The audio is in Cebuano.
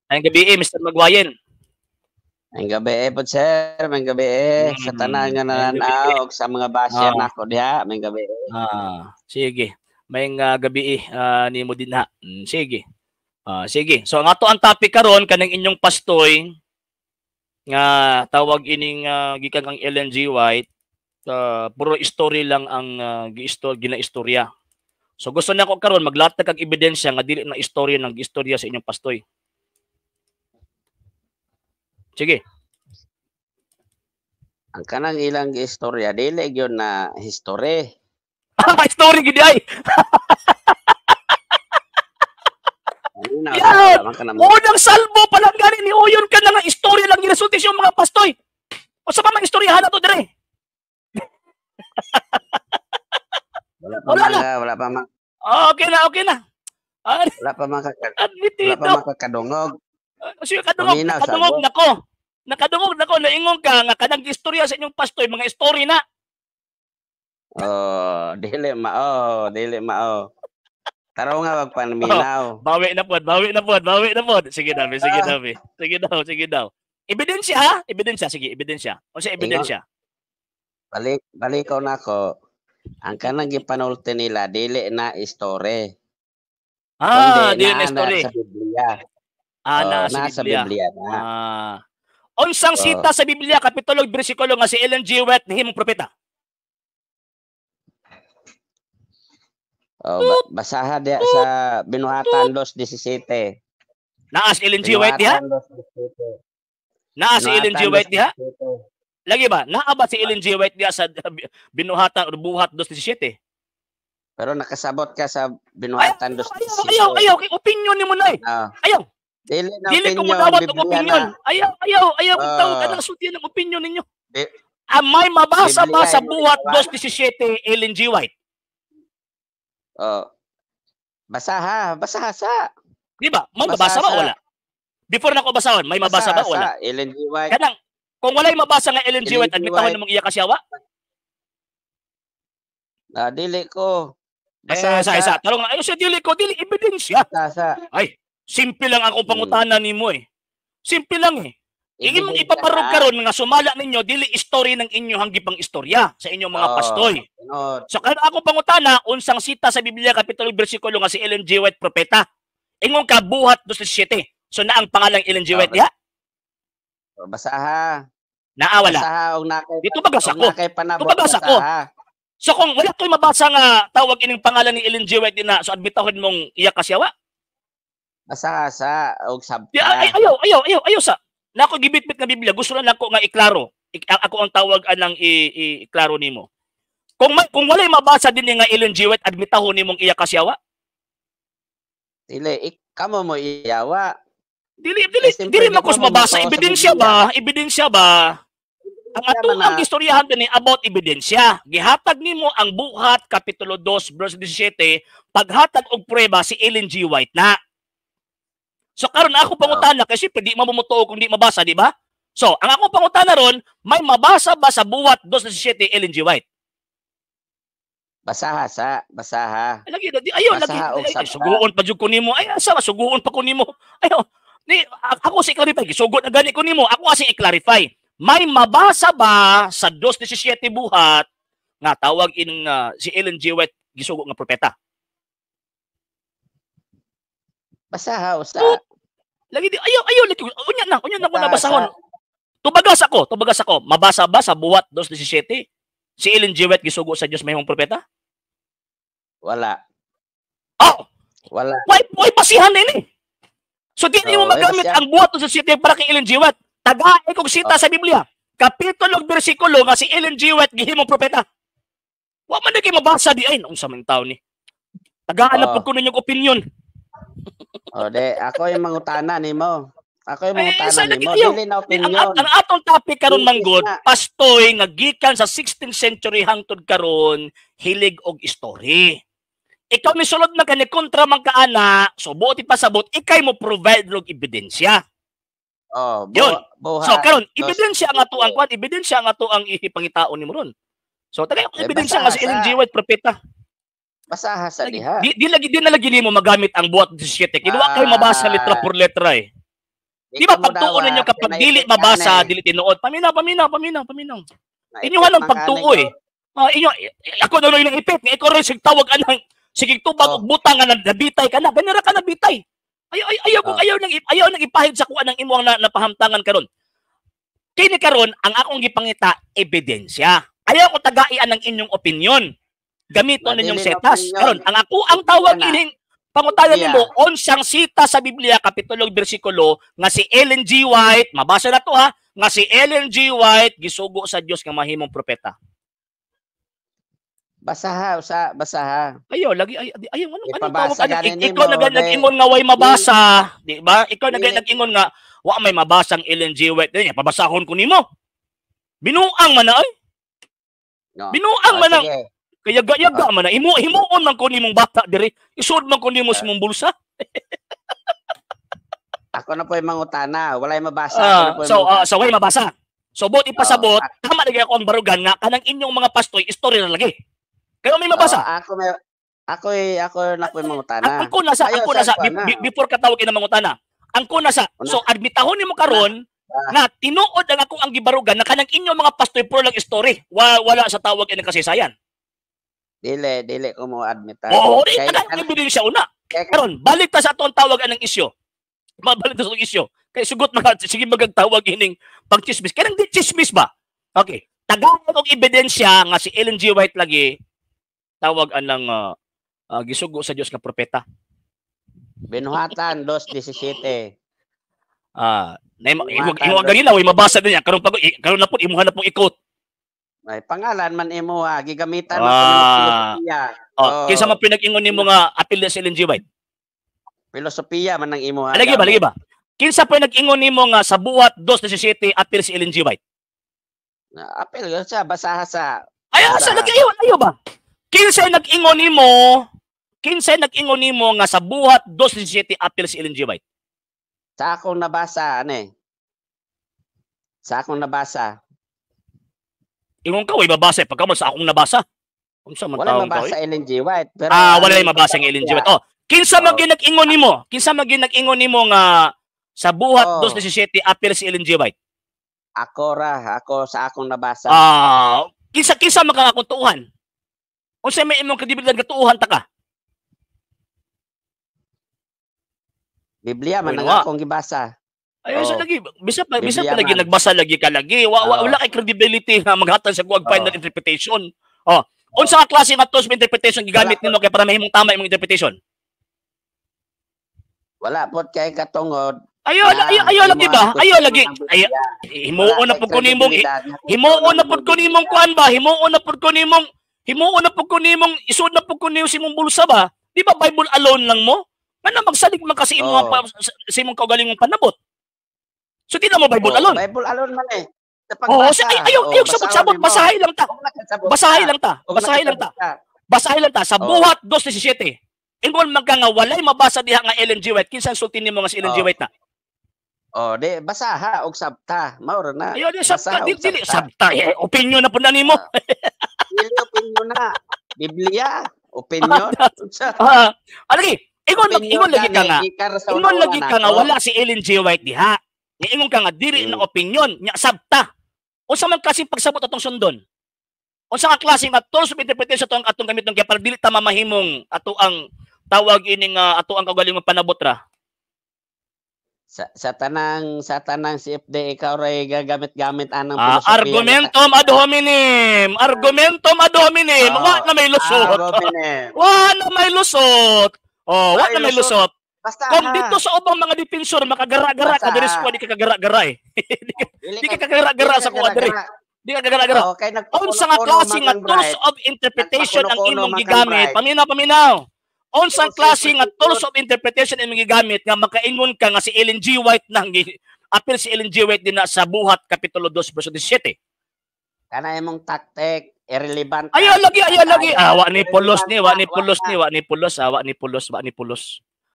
Maayong gabi, Mr. Magwayen. Maayong gabi pod, sir, maayong gabi sa tanan nga Maayong gabi. Nananaw ug sa mga basher nako diha, maayong gabi. Sige. Maayong gabi nimo dinha. Sige. Sige. So ang ato ang topic karon, kaning inyong pastoy nga tawag ining gikan kang Ellen G. White, puro story lang ang ginaistorya. So gusto nako karon maglatag kag ebidensya nga dili na istorya ng istorya sa inyong pastoy. Sige. Ang kanang ilang giistorya dili gyud na history. Story gid ay. Yan! Unang salbo pa lang gani ni Uyon ka na nga istorya lang giresulti sa mga pastoy. Unsa pa man istoryahan nato dire? Wala pa. Wala na. Wala pa man. Okay na, okay na. Wala pa man Admitido. Wala pa man kakadungog. Sige, kadungog, Paminaw, nakadungog sabo. nako. Nakadungog nako, naingon ka nga kanang istorya sa inyong pastoy, mga story na. Oh, dili mao, dili mao. Taraw nga wag panminaw. Oh, bawi na pod, bawi na pod, bawi na pod. Sige daw, sige daw. Sige daw, sige daw. Ebidensya ha? Ebidensya, sige, ebidensya. Unsa ebidensya? Balik, balikaw nako. Ang kanang gipanulti nila dili na story. Kundi Dili na naa na story. sa Biblia. Naa Oh, sa naa sa Biblia. Biblia na. Unsang sita sa Biblia kapitulo ug bersikulo nga si Ellen G. White nahimong propeta? Oh, basaha diha sa Binuhatan 2:17. Naa si Ellen G. White diha? Binuhatan 2:17. Naa si Ellen G. Binuhatan White diha? 2:17. Lagi ba? Naa ba si Ellen G. White diha sa Binuhatan or Buhat 2:17? Pero nakasabot ka sa Binuhatan Ayaw, 2:17. ayaw, ayaw, kay opinion nimo na eh. Ayaw. Dili na Dili ko opinion, mudawat og Biblia opinion. na. Ayaw, ayaw, ayaw kung tawag ka ng sultian ng opinion ninyo. May mabasa ba Biblia sa ay Buhat ginawa. 2:17 Ellen G. White? Oh. Basaha, basaha sa. Di ba? May mabasa ba Basaha o sa. wala? Before na ko basahon, may mabasa ba o wala? Basaha sa Ellen G. White. Kanang kung walay mabasa nga Ellen G. Ellen White, G. admitahon White. namong iya kasyawa? Dili ko. Eh, Basaha sa isa. sa. Tarong nga, ayo sa dili ko, dili ebidensya. Basaha sa. Ay, simple lang akong pangutana nimo eh. Simple lang eh. Igi mong Ebidensya ipaparog na. karon nga sumala ninyo dili istorya ng inyo gipang istorya sa inyong mga Oo. pastoy. Tinuod. So karon ako pangutana unsang sita sa Biblia kapitulo bersikulo nga si Ellen G. White propeta. Ingon ka Buhat 2:17. So na ang pangalang Ellen G. White diha? Oh, basaha. Naa wala. Basaha og nakay Dito bagas og ako. nakay panabot Dito bagas ako. basaha. So kung wala ko'y mabasa nga tawag ining pangalan ni Ellen G. White din na, so admitahon mong iya kasyawa? Basaha sa og sabta. Di, ay, ayaw, ayaw, ayaw, ayaw sa. Nako gibitbit nga Biblia, gusto lang nako nga iklaro. Ako ang tawag anang iklaro nimo. Kung walay mabasa din nga Ellen G. White, admitahon nimong iya kasyawa? Dili, kamo mo iyawa. Dili, dili, Eh, siyempre, dili di man kus pa mo mabasa. matuo sa Ebidensya Biblia. ba? Ebidensya ba? Ang Ebidensya ato man ang na. istoryahan din about ebidensya. Gihatag nimo ang Buhat kapitulo 2 verse 17, paghatag og pruweba si Ellen G. White na. So karon ako pangutana kasi di mamumutuo kung di mabasa, di ba? So, ang akong pangutana ron, may mabasa ba sa Buhat 2:17 Ellen G. White? Basaha sa, basaha. Ay, lagi, lagi, ayaw, lagi. Basaha og Ay, ay, sabta. suguon pa jud ko nimo. Ay, asa ba suguon pa ko nimo? Ayaw. Ni ako si clarify, gisugot na gani ko nimo. Ako kasi i-clarify. May mabasa ba sa 2:17 Buhat nga tawag in si Ellen G. White gisugo nga propeta? Basaha usa. Oh, lagi di ayaw, ayaw lagi. Unya na ko Basaha nabasahon. sa. Tubagas ako, tubagas ako. Mabasa ba sa Buhat 2:17 si Ellen G. White gisugo sa Dios mahimong propeta? Wala. Oh, Wala. why basihan ini? So di nimo Oh, why magamit basihan? ang Buhat 2:17 para kay Ellen G. White. Tagae kog sita Oh. sa Biblia. Kapitulo ug bersikulo nga si Ellen G. White gihimong propeta. Wa man kay mabasa di ay unsa man taon ni. Tagaan na Oh. pud ko ninyong opinion. Oh, de, ako yung mangutana nimo. Ako yung Ay, mangutana sa lagi nimo. ayaw. Dili na Di, opinion. ang atong topic karon Dili manggod, na. pastoy nga gikan sa 16th century hangtod karon hilig og story. Ikaw ni sulod na kani kontra man kaana, so buot ipasabot, ikay mo provide og ebidensya. Oh, Yun. buhat. So karon, Dos ebidensya ang ato ang kwan, ebidensya ang ato ang ipangitaon nimo ron. So tagay Eh, ebidensya nga si basaha Ellen sa. G. White propeta. Basaha sa Lagi, diha. di lagi di na lagi nimo magamit ang Buhat 17. Kinuha kay mabasa letra por letra eh. Di ba pagtuo ninyo kapag dili mabasa, dili tinuod? Paminaw, paminaw, paminaw, paminaw. Inyuhan ang pagtuo eh. Inyo, ako na lang ipit, nga ikaw rin sig tawag anang sige tubag og butang nga nabitay ka na, ganira ka nabitay. Ay ay ayaw ko ayaw nang ipahid sa kuan ang imong napahamtangan karon. Kini karon ang akong gipangita ebidensya. Ayaw ko tagaian ang inyong opinion. Gamiton ninyong setas. Karon ang ako ang tawag ining pangutana nimo unsang sita sa Biblia kapitulo bersikulo nga si Ellen G. White, mabasa na to ha, nga si Ellen G. White gisugo sa Dios nga mahimong propeta. Basaha, usa, basaha. Ayo, lagi ay ayaw ano ano tawag ano, ikaw na nag-ingon nga way mabasa, di ba? Ikaw na nag-ingon nga wa may mabasang Ellen G. White niya, pabasahon ko nimo. Binuang man na ay. No. Binuang man na. Kaya gayaga man na imo himuon man ko nimong bata diri. Isud man ko nimo sa imong bulsa. Ako na po'y mangutana, walay mabasa. So way mabasa. So bot ipasabot, tama lagi ako ang barugan nga kanang inyong mga pastoy istorya na lagi. Kayo may mabasa. Ako na po'y mangutana. Ang kuna sa, ang kuna sa before ka tawag ina mangutana. Ang kuna sa, so admitahon nimo karon na tinuod ang akong ang gibarugan na kanang inyong mga pastoy puro lang story. Wala sa tawag ina kasaysayan. Dili, dili ko mo admitan. Oo, di tagaan ebidensya una. Karon, balik ta sa atong tawag anang isyo. Mabalik ta sa atong isyo. Kay sugot mga sige magagtawag ining pagchismis. Kay nang di chismis ba? Okay. Tagaan og ebidensya nga si Ellen G. White lagi tawag anang gisugo sa Dios nga propeta. Binuhatan 2:17. Imo ganina way mabasa din niya karon pag karon na pud imuha na pong ikot. Ay pangalan man imo ha, gigamitan man filosofiya. Oh, kinsa man pinag-ingon nimo nga apil sa Ellen G. White? Filosofiya man ang imo ha. Lagi ba, lagi ba? Kinsa pa nag-ingon nimo nga sa buhat 2:17 apil si Ellen G. White? Apil yun siya, basaha sa. Ay, asa lagi ayo, ayo ba? Kinsa nag-ingon nimo? Kinsa nag-ingon nimo nga sa buhat 2:17 apil si Ellen G. White? Sa akong nabasa, ane. Sa akong nabasa. Ingon ka, way mabasa. Pagka man sa akong nabasa. Unsa man wala mabasa Ellen G. White. Pero wala mabasa ang Ellen G. White. Oh, kinsa man ginag-ingon nimo? Kinsa man ginag-ingon nimo nga sa buhat 2:17 apil si Ellen G. White? Ako ra, ako sa akong nabasa. Kinsa man ka akong tuuhan? Unsa may imong kredibilidad nga tuuhan ta ka? Biblia man ang akong gibasa. Ay, sa lagi, bisa pa lagi nagbasa lagi ka lagi. Wala kay credibility nga maghatag sa kuwag final interpretation. Oh, unsa ka klase nga tools interpretation gigamit nimo kay para mahimong tama imong interpretation? Wala pod kay katungod. Ayo, ayo, ayo lagi ba? Ayo lagi. Ay, himuon na pud ko nimong himuon na pud ko nimong kuan ba? Himuon na pud ko nimong himuon na pud ko nimong isud na pud ko nimo sa imong bulsa ba? Di ba Bible alone lang mo? Ngano magsalig man kasi imong sa imong kaugalingong panabot? So di na mo Bible alone. Bible alone man eh. Oo, ayaw ayaw sabot-sabot, basahay lang ta. Basahay lang ta. Basahay lang ta. Basahay lang ta sa buhat 2:17. Ingon man ka nga walay mabasa diha nga Ellen G. White. Kinsa sulti nimo nga si Ellen G. White na? Oh, di basaha og sabta. Mao ra na. Ayo di sabta, di dili sabta. Opinion na pud na nimo. Dili opinion na. Biblia, opinion. Lagi, ingon lagi ka nga. Ingon lagi ka nga wala si Ellen G. White diha. Niingon ka nga diri na opinion nya sabta. Unsa man kasi pagsabot atong sundon? Unsa nga klase nga tools of interpretation atong atong gamiton kay para dili ta mamahimong ato ang tawag ining ato ang kaugalingong panabot ra? Sa tanang CFD ikaw ray gagamit-gamit anang filosofiya. Argumentum ad hominem. Argumentum ad hominem. Wa na may lusot. Wa na may lusot. Oh, wa na may lusot. Basta, kung dito sa ubang mga defensor makagara-gara ka diri sa di ka kagara-gara eh. Di ka kagara-gara sa kuha diri. Di ka kagara-gara. Okay, unsa nga klase nga tools of interpretation ang imong gigamit? Paminaw, paminaw. Unsa klase nga tools of interpretation imong gigamit nga makaingon ka nga si Ellen G. White nang apil si Ellen G. White din na sa buhat kapitulo 2 verso 17. Kana imong tactic irrelevant. Ayo lagi, ayo lagi. Wa ni pulos ni, wa ni pulos ni, wa ni pulos, wa ni pulos, wa ni pulos.